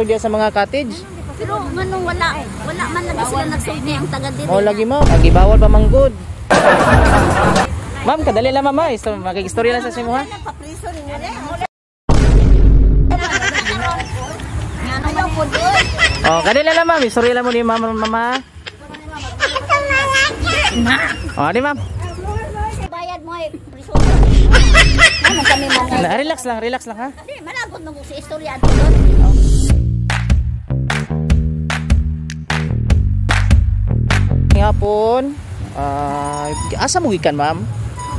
Diya sa mga cottage. Pero nganong wala, wala man lagi sila nagsulti ang taga diri. Mao lagi, ma'am, agi bawal pa manggod. Ma'am, kadali lang, ma'am, ha. Makikistorya lang sa imo, ha. Papriso ninyo na. Ngano man po? Oh, kadali lang, ma'am, istorya lang mo ni ma'am, mama. Na. Oh, di, ma'am. Bayad mo ay priso. Ano kami man ay. Na, relax lang, relax lang, ha. Di malagot mo sa istorya ato doon. Hapon. Ah, asa mo gikan, ma'am?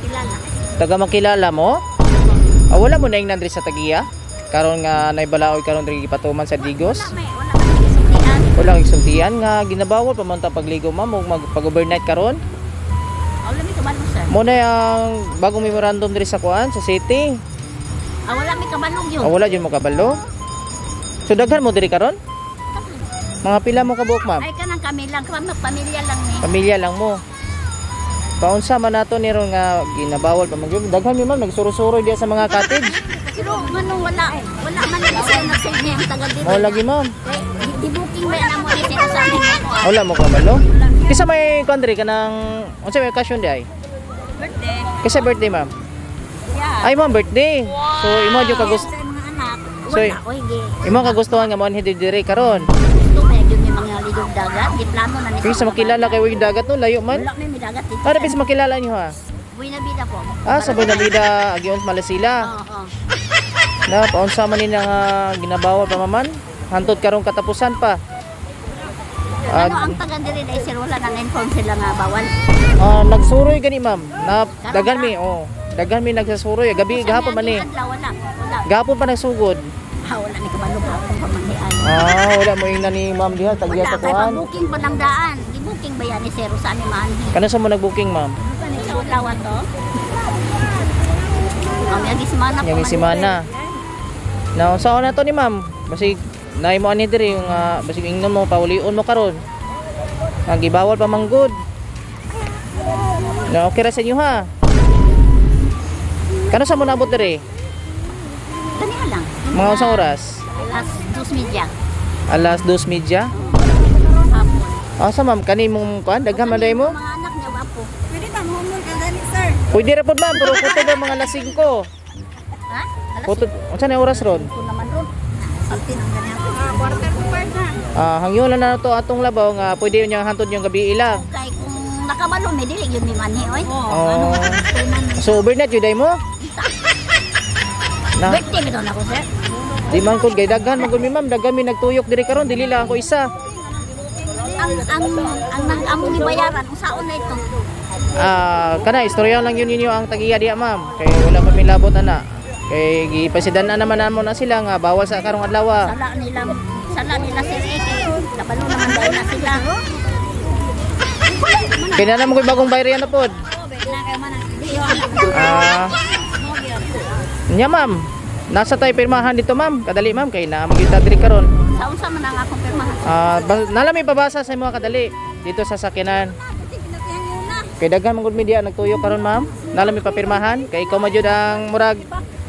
Kilala. Taga makilala mo? Ah, wala mo naing nandri sa Tagiya? Karon nga naibalaoy karon diri gipatuman sa Digos. Wala may wala kami isultian. Wala isultian nga ginabawal pa man ta pagligo, ma'am, ug mag pag-overnight karon. Ah, wala mi kabalo, sir. Mo na ang bagong memorandum diri sa kuan sa city. Ah, wala mi kabalo gyud. Ah, wala jud mo kabalo. So daghan mo diri karon? Mga pila mo kabuok, ma'am? Ay, kanang kami lang, kami pamilya lang ni. Pamilya lang mo. Paunsa man nato ni ron nga ginabawal pa mag daghan mi, ma'am, nagsuro-suro diya sa mga cottage. Pero nganong wala, wala man lagi sila nagsulti ang taga diri. Mao lagi, ma'am. Kay di booking ba na mo ni sila sa amin ako, ah. Wala mo kabalo. Kisa may kuan diri kanang unsa may okasyon di ay? Birthday. Kisa birthday, ma'am. Yeah. Ay, ma'am, birthday. So imo jud ka gusto Sa mga anak, So, wala oy gi. imo kagustuhan nga moanhi diri karon. Gusto kaya gyud may mga lidog dagat, di plano na ni. Kisa makilala kay way dagat no, layo man. Wala may dagat dito. Para bis makilala niyo, ha. Buena Vida po. Ah, sa Buena Vida, agion Malasila. Oo. Na paunsa man nila nga ginabawal pa maman. Hantod karong katapusan pa. Ah, Ano ang taga diri dai, sir, wala nang inform sila nga bawal? Ah, nagsuroy gani, ma'am. Na daghan mi, oh. Daghan mi nagsasuroy. Gabi gahapon man ni. Adlaw, wala. Wala. Gahapon pa nagsugod. Ah, wala ni kabalo gahapon pa man ni ay. Ah, wala mo ingna ni ma'am diha tagya Wala sa kay kuan. pa-booking pa ng daan. Gi-booking ba yan ni sir sa ni maanhi? Kano sa mo nag-booking, ma'am? Sa adlaw to. Kami agi semana po. Yang Man. semana. Na sa na to ni ma'am. Basig naay mo ani diri yung basig ingnon mo paulion mo karon. Ang gibawal pa manggod. Na okay ra sa inyo, ha. Kano sa mo naabot diri? Ganiha lang. Mga usang oras? Alas 2:30. Alas 2:30. Hapon. Asa, ma'am, kani mong kuan daghan man mo? Mga anak niya wapo. Pwede ba mahumol ka gani, sir? Pwede ra pod, ma'am, pero kuto ba mga alas 5. Ha? Alas Kuto unsa na oras ron? 5 naman ron. Sulti ng gani ako. Ah, 4:45 na. Ah, hangyo lang na to atong labaw nga pwede yun yung hantod yung gabi ilang. Kay kung nakabalo mi dili gyud mi manhi oy. Oh. So overnight yun day mo? Na, Birthday bitaw na ko, sir. di man kod kay daghan man gud mi, ma'am, daghan mi nagtuyok diri karon, dili lang ako isa. Ang nang among gibayaran unsaon na ito? Ah, kana istorya lang yun ninyo ang tagiya diya, ma'am. Kay wala pa mi labot ana. Kay gipasidan na naman namo na sila nga bawal sa karong adlaw. Sala nila, sir, eh, kay kabalo naman dahil na sila. Kay na mo koy bagong bayrian na pod. Ah. Nya, ma'am. Nasa tayo pirmahan dito, ma'am. Kadali, ma'am, kay na magita diri karon. Sa unsa man ang akong pirmahan? Ah, nalami pabasa sa mga kadali dito sa sakyanan. Kay daghan man gud media nagtuyo karon, ma'am. Nalami papirmahan kay ikaw man jud ang murag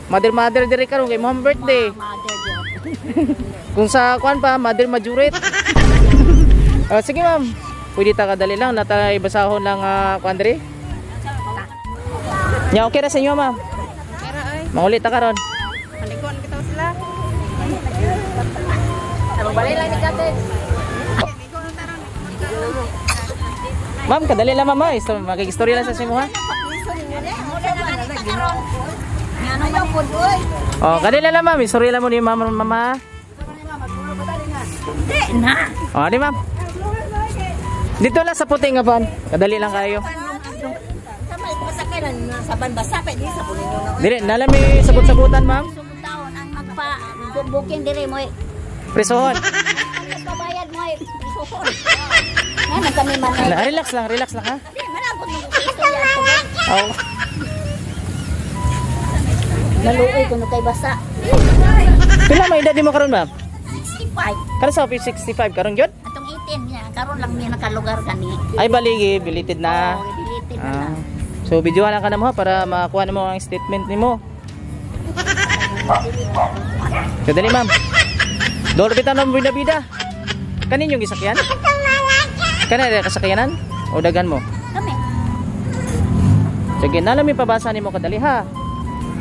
mother mother diri karon kay mo birthday. Mother gyud. Kung sa kuan pa, mother majurit. Ah, sige, ma'am. Pwede ta kadali lang natay basahon lang kuan diri. Nya okay ra sa inyo, ma'am. Pero ay, Mangulit ta karon. paliguan kita sila. Balay lang ni Kate. Ma'am, kadali lang, ma'am, ha. Makikistorya lang sa imo, ha. Ngano man po? Oh, kadali lang, ma'am. Istorya lang mo ni ma'am, mama. Di na. Oh, di, ma'am. Dito lang sa puti nga van. Kadali lang kayo. Sa may pasakay sa banbasa pa di sa pulinyo na. Dili, nalami sabot-sabutan, ma'am. Sugod taon ang magpa booking diri mo. Presohon. Ang nagpabayad mo ay prisuhon. Nga kami man ay. Na, relax lang, relax lang, ha. Di malagot mo sa istorya ato. Oh. Naluoy kuno kay basa. Pila may edad nimo karon, ma'am? 65. Karon sa 65 karon gyud? Atong 18 niya karon lang mi nakalugar kani. Ay baligi, belated na. Oh, belated na Ah. lang. So videohan lang ka na mo, ha, para makuha na mo ang statement nimo. So dali, ma'am. Dol bitaw ng bida-bida. Kaninyong gisakyan? Kanina kasakyanan? O dagan mo? Kami. Sige, nalami pabasa nimo kadali ha.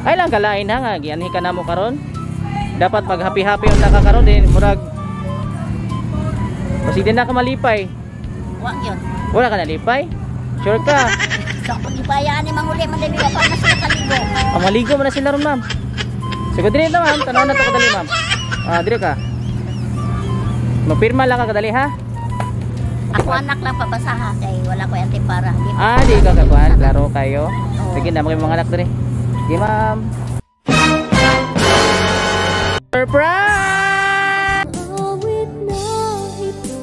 Ay lang kalain ha nga gianhi ka namo karon. Dapat pag happy-happy unta ka karon din murag Basi din na ka malipay. Wa yun. Wala ka nalipay? Sure ka? So, pag ibayaan ni Manguli, madali pa na sila kaligo. Ang maligo man na sila ron, ma'am. Sige, dili na, ma'am. Tanaw na to kadali, ma'am. Ah, dili ka. Mapirma lang ka kadali ha. Ako anak lang pabasaha kay wala ko ante para. Ah, di ka kakuan. Klaro kayo. Sige na, mga anak diri. Sige, ma'am. Surprise! Awit na ito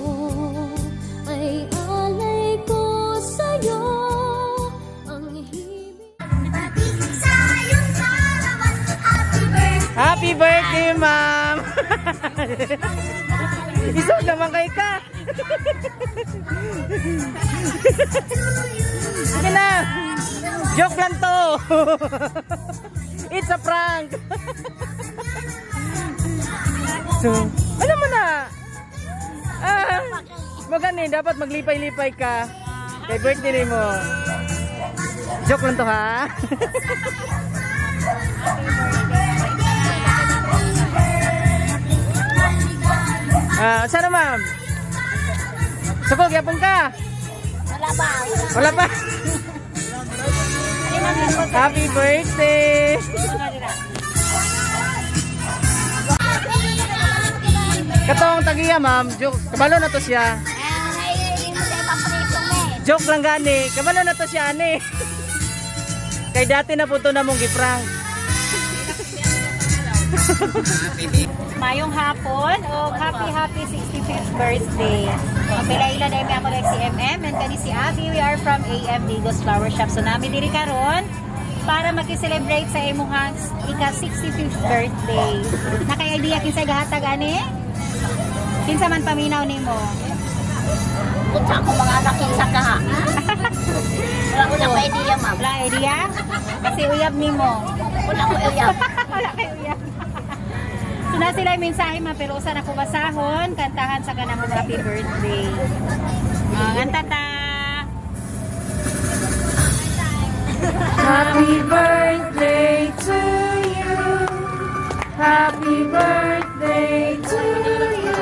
ay alay ko sa'yo ang himig. Happy birthday, ma'am! Isog naman kay ka! Sige na! Joke lang to! It's a prank! So, alam mo na! Ah, magani, dapat maglipay-lipay ka. Kay birthday mo. Joke lang to ha? Ah, sana, ma'am? Suko, gyapon ka. Wala ba? Wala pa. Happy birthday! Katong tagiya, ma'am. Joke, kabalo na to siya. Ay, mo sa ipaprito me. Joke lang gani. Kabalo na to siya ani. Kay dati na po to na mong giprank. Mayong hapon o happy happy 65th birthday. Mapilaila dahil may ako like si MM and kani si Abby. We are from AM Digos Flower Shop. So nami diri karon para maki-celebrate sa imuhang ika 65th birthday. Nakay idea kinsay gahatag ani? Kinsa man paminaw nimo? Kung sa ako mga anak kinsa ka ha. Wala ko na pa idea, ma'am. Wala idea? Kasi uyab nimo. Wala ko uyab. Wala kay uyab. So na sila yung mensahe ma pero usa na ko basahon, kantahan sa kanang happy birthday. Ah, kanta ta. Happy birthday to you. Happy birthday to you.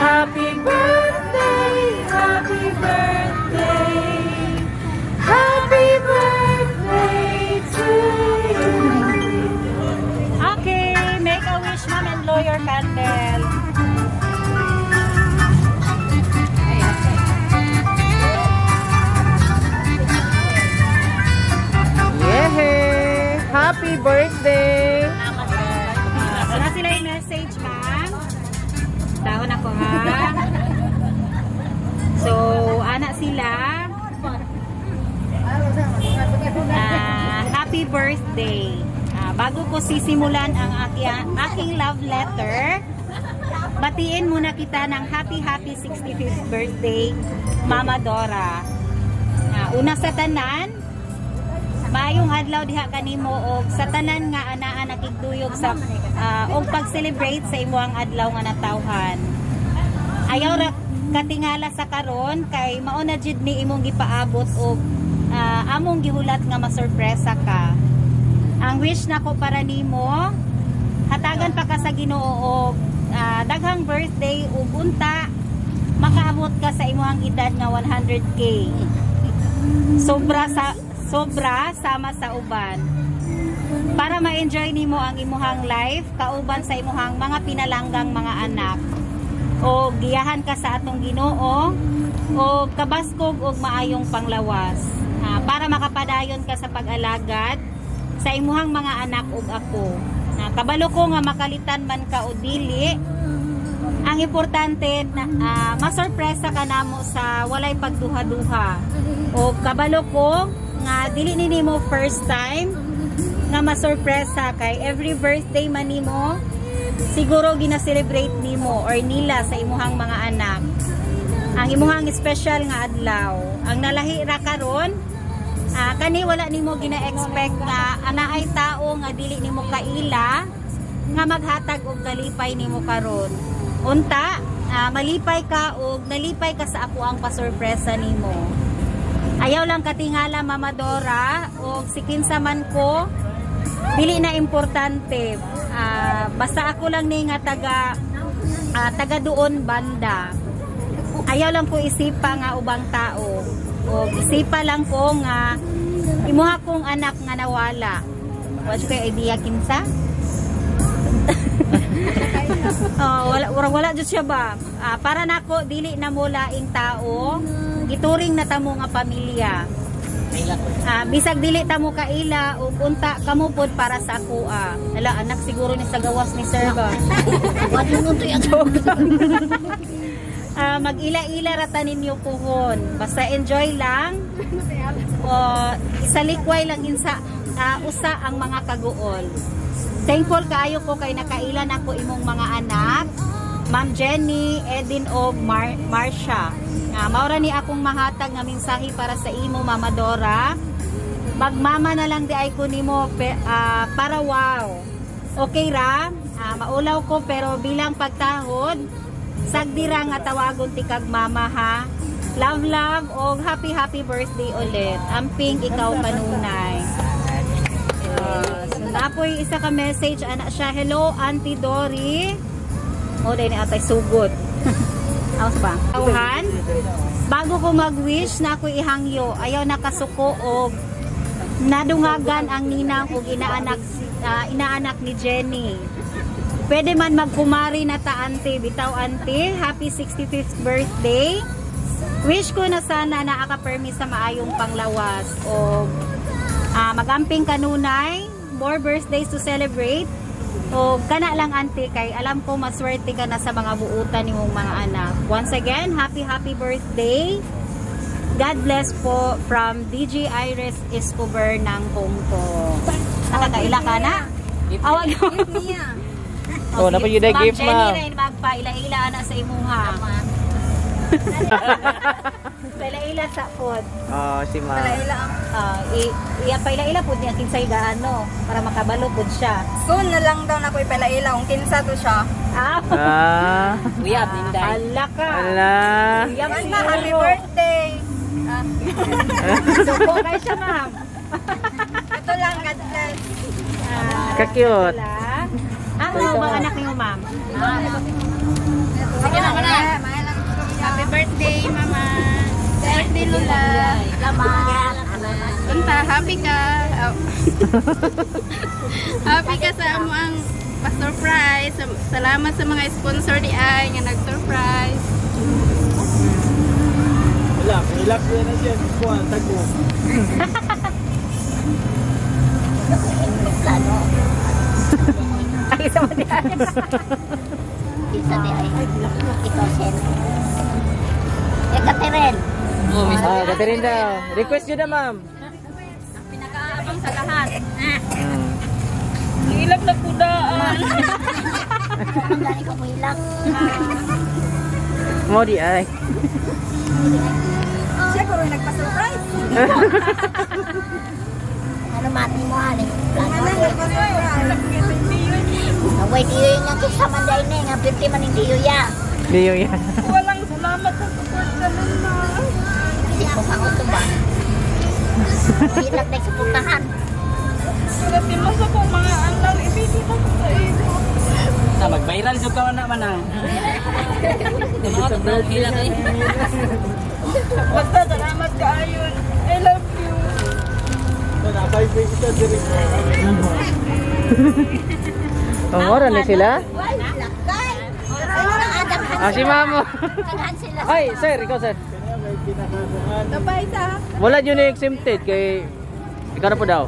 Happy birthday, happy birthday. Happy birthday to you. Okay, make a wish, ma'am, and blow your candle. Yehey! Happy birthday! So na sila yung message, ma'am. Taon ako, ha? So, ana sila. Ah, happy birthday. Ah, bago ko sisimulan ang aking love letter, batiin muna kita ng happy happy 65th birthday, Mama Dora. Ah, una sa tanan, maayong adlaw diha kanimo og sa tanan nga anaa nakigduyog sa og pag-celebrate sa imong adlaw nga natawhan. Ayaw ra katingala sa karon kay mao na jud ni imong gipaabot og among gihulat nga masurpresa ka. Ang wish nako para nimo, hatagan pa ka sa Ginoo og daghang birthday ug unta makaabot ka sa imong edad nga 100K. Sobra sa sobra sama sa uban. Para ma-enjoy nimo ang imuhang life kauban sa imuhang mga pinalanggang mga anak. O giyahan ka sa atong Ginoo o kabaskog og maayong panglawas. Ah, para makapadayon ka sa pag-alagad sa imuhang mga anak ug apo. Na kabalo ko nga makalitan man ka o dili, ang importante na masurpresa ka namo sa walay pagduha-duha. O kabalo ko nga dili ni nimo first time nga masurpresa kay every birthday man nimo siguro gina-celebrate nimo or nila sa imuhang mga anak. Ang imuhang special nga adlaw. Ang nalahi ra karon, kani wala nimo gina-expect nga ana ay tao nga dili nimo kaila nga maghatag og kalipay nimo karon. Unta, malipay ka og nalipay ka sa ako ang pasurpresa nimo. Ayaw lang katingala, Mama Dora, og si kinsa man ko dili na importante. Basta ako lang ni nga taga doon banda. Ayaw lang ko isipa nga ubang tao. O isipa lang ko nga imuha kong anak nga nawala. Wa jud kay idea kinsa? Oh, wala wala, wala jud siya ba. Para nako dili na mo laing tao, gituring na tamo nga pamilya. Bisag dili ta mo kaila ug unta kamo pod para sa akoa. Hala, anak siguro ni sa gawas ni sir ba. Wala nung to yan. Mag-ila-ila ra ta ninyo puhon. Basta enjoy lang. O isalikway lang insa usa ang mga kaguol. Thankful kaayo ko kay nakaila nako imong mga anak. Ma'am Jenny, Edin og Marsha. Maura ni akong mahatag nga mensahe para sa imo, Mama Dora. Magmama na lang di ay ko nimo para wow. Okay ra, maulaw ko pero bilang pagtahod, sagdira nga tawagon ti kag mama ha. Love love og happy happy birthday ulit. Amping ikaw kanunay. So napoy isa ka message ana siya. Hello, Auntie Dory. O dahil ni atay sugod. Aos ba? Tawhan. Bago ko mag-wish na ako ihangyo, ayaw nakasuko og nadungagan ang ninang ug inaanak ni Jenny. Pwede man magkumari na ta, auntie, bitaw auntie, happy 65th birthday. Wish ko na sana naa ka permi sa maayong panglawas o magamping kanunay, more birthdays to celebrate. O kana lang auntie kay alam ko maswerte ka na sa mga buutan nimong mga anak. Once again, happy happy birthday. God bless po from DJ Iris Escobar ng Hong Kong. Nakakaila ka na? Awag. Niya. Oh, naa pa gyud ay Ma'am gift, Jenny ma'am. rin magpaila-ila na sa imuha. Paila-ila sa pod. Oh, si ma'am. Palaila ang Iya paila-ila pod niya kinsay gaano para makabalo pod siya. Soon na lang daw na ko ipalaila kung kinsa to siya. Ah, Ah, Uyab, Ninday. hala ka. ala. Uyab Basta happy siguro. birthday. Suko kay siya, ma'am. Ito lang, God bless. Ka-cute. Wala. Ang mga anak niyo, ma'am. Sige na, na. Happy birthday, Mama. Birthday, Lola. Salamat. Unta, happy ka. Oh. Happy ka sa amo ang pa-surprise. Salamat sa mga sponsor di ay nga nag-surprise. Wala, ilak na siya. Kuha, tago. Plano. Ay, isa mo diyan. Isa di ay. Ikaw, Sen. Eh, Catherine. Ah, Catherine daw. Request yun na, ma'am. Pinakaabang sa lahat. Ilak na pudaan. Dali ko mo ilak. Mo di ay. Siya ko rin nagpa-surprise. Ano mati mo, ani? Plano. Ano nagpa-surprise? Away, diyo yung nga kinsa man dahil ni. Nga 50 man yung diyo ya. Diyo yan. Walang salamat sa support sa na. Hindi ko ka auto ba? Ilak na suportahan. Sulatin mo sa kong mga anak. Ibigay ko sa iyo. Na, mag-viral jud ka na man ang. Basta salamat kaayo. I love you. Napay kita diri. Oh, mora ni sila. Lakay. Ano nang adaghan Ah, si ma'am. Daghan sila. Ay, sir, ikaw sir. Bye sa. Wala yun na exempted kay ikaw na po daw.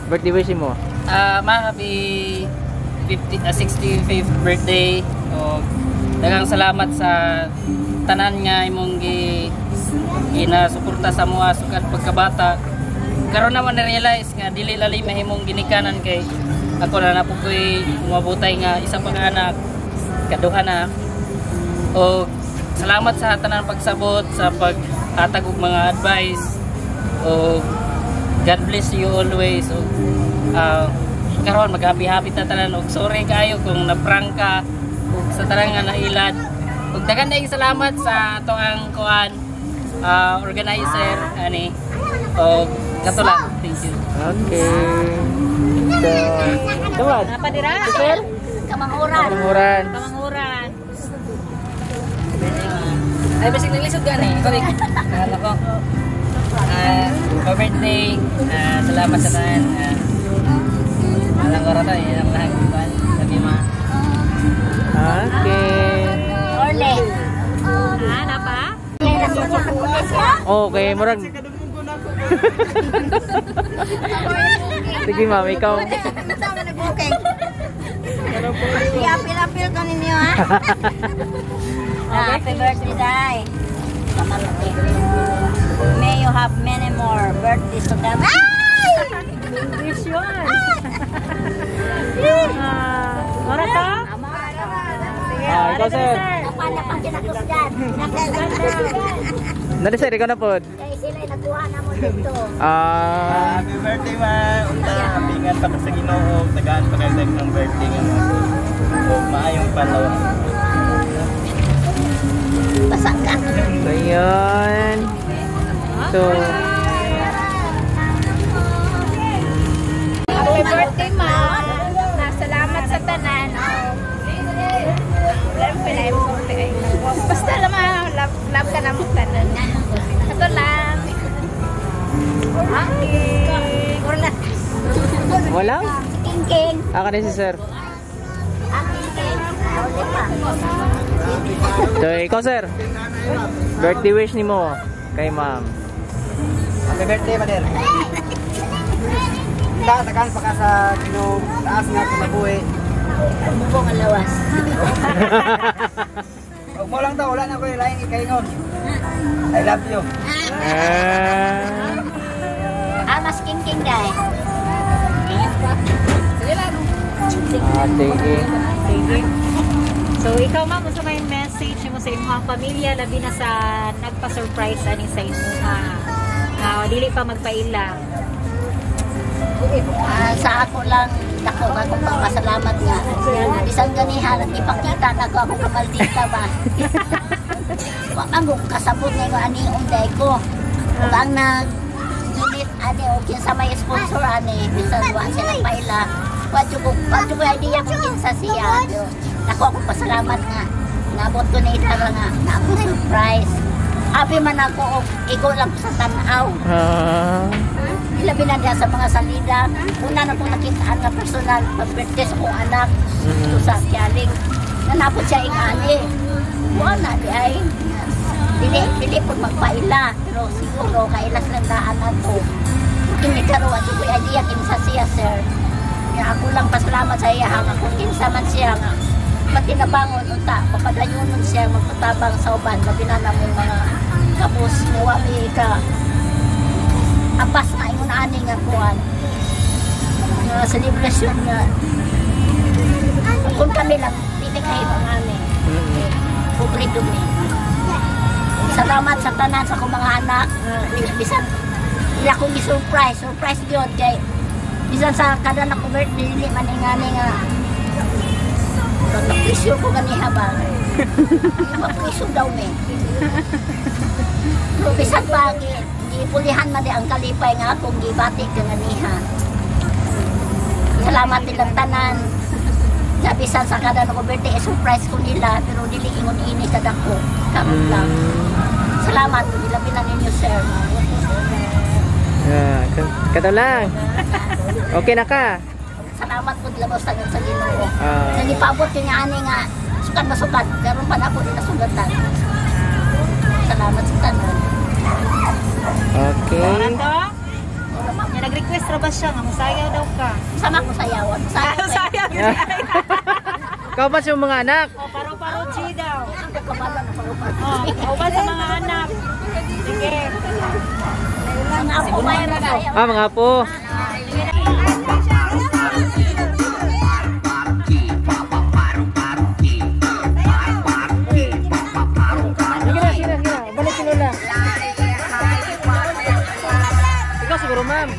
Birthday wish mo. Ma, happy 50, 65th birthday. O, daghang salamat sa tanan nga imong ginasuporta sa mua sukad pagkabata. Karon naman na-realize nga dili lali mahimong ginikanan kay ako na napo ko'y umabutay nga isa pang anak, kaduha na. O salamat sa tanan pagsabot, sa paghatag og mga advice. O God bless you always. O, Karon mag-happy-happy ta tanan og sorry kaayo kung na-prank ka ug sa tanan nga nailad. Ug daghan daing salamat sa ato ang kuan organizer ani og kato lang. Thank you. Okay. So, tawad. Napa dira? Sir? Kamanguran. Kamanguran. Kamanguran. Ay, basig naglisod gani. Sorry. Ano ko? Birthday. Salamat sa tanan. Alang oras tayo, ang lahat. Sabi ma. Okay. Orle. Ah, napa? Okay, murag. Sige ma'am, ikaw. Sama nag-booking. I-apil-apil ko ninyo ha. Happy birthday, Day. May you have many more birthdays to come. English yun. Ora to? Sige, Ah, ikaw, ora sir. Kapala pang kinakusdan. Nali sir, ikaw na po. Kaya sila nagkuha na mo dito. Ah, Happy birthday, ma. Unta, kambingan pa ka sa Ginoo, tagaan pa kayo ng birthday nga mo. O maayong panahon. Basa ka. So yun. So, Happy birthday, ma. Salamat sa tanan. Basta lang, ma. Love, love ka na mo tanan. Ito lang. Okay. wala? King King. Ako na si sir. Ang King King. Orle pa. So, ikaw sir. Birthday wish ni mo kay ma'am. Happy birthday, Mader. Unta, tagaan pa ka sa Ginoo, taas nga kinabuhi. Bubong ang lawas. Huwag mo lang to, wala na ko yung laing ikaingon. I love you. Ah. Ah, mas King King, Day. Ah, sige. Sige. So ikaw ma'am, unsa may message mo sa imong pamilya labi na sa nagpa-surprise ani sa imuha? Dili pa magpaila. Sa ako lang, dako nga akong pagpasalamat nga. Bisan ganiha, ipakita na ko akong kamaldita ba. Wa man ko kasabot nga ko ani unday ko. Ug ang nag unit ani o kinsa may sponsor ani bisan wa siya nagpaila. Wa jud ko idea kung kinsa siya. Pero dako akong pasalamat nga naabot ko ni Idara nga na ako surprise. Happy man ako og ikaw lang ko sa tan-aw. Ah. Ilabi na diya sa mga salida. Una na kong nakitaan nga personal pag-birthday sa kong anak dito sa Kialing. Nanapot siya ing-ani. Wala na di ay. Dili po magpaila. Pero siguro kailas lang daan na to. Kini karon at ko'y idea kinsa siya sir. Nga ako lang pasalamat sa iya nga kung kinsa man siya nga matinabangon unta mapadayonon siya magpatabang sa uban labi na namong mga kapos wa mi ka apas na ingon ani nga kuan nga celebration nga kung kami lang dili kay mga ani pobre mi. Salamat sa tanan sa akong mga anak. Bisan ila kong gi-surprise, surprise gyud kay bisan sa kada na ko birthday dili man ingani nga na-pressure ko ganiha ba. Ma-pressure daw mi. Pero bisan pa gipulihan man di ang kalipay nga akong gibati ka ganiha. Salamat nilang tanan. Sa bisan sa kada na ko birthday, surprise ko nila pero dili ingon ini kadako. Karon lang. Salamat nila na ninyo sir. Ah, kato lang. Okay na ka. Salamat po nila sa sa Ginoo. Ah. Nga gipaabot kay nga ani nga sukat na sukat karon pa na ako dinasugatan. Salamat sa tanan. Okay. Ora to? Nya nag-request ra ba siya nga mosayaw daw ka? Sama ko sayawan. Sayaw. Sayaw. Ikaw ba sa mga anak? O paro-paro G daw. Ang kabalo na paro-paro. Oh, uban sa mga anak. Sige. Mga apo may sayaw. Ah, mga apo. Sige na, sige na, sige na. Balik si Lola. Ikaw siguro, ma'am.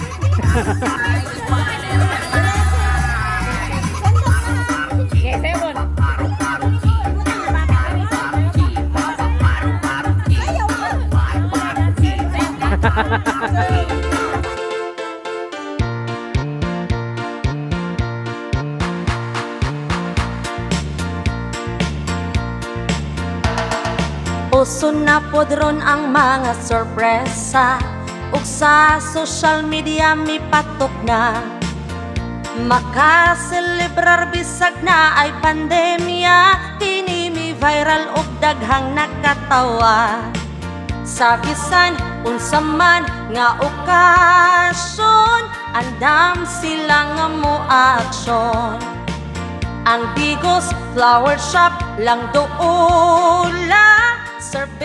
Uso na pod ron ang mga sorpresa, ug sa social media mipatok na. Makaselebrar bisag na ay pandemya, kini mi viral ug daghang nakatawa. Sa bisan unsa man nga okasyon, andam sila nga mo aksyon. Ang Digos Flower Shop lang doula. Service.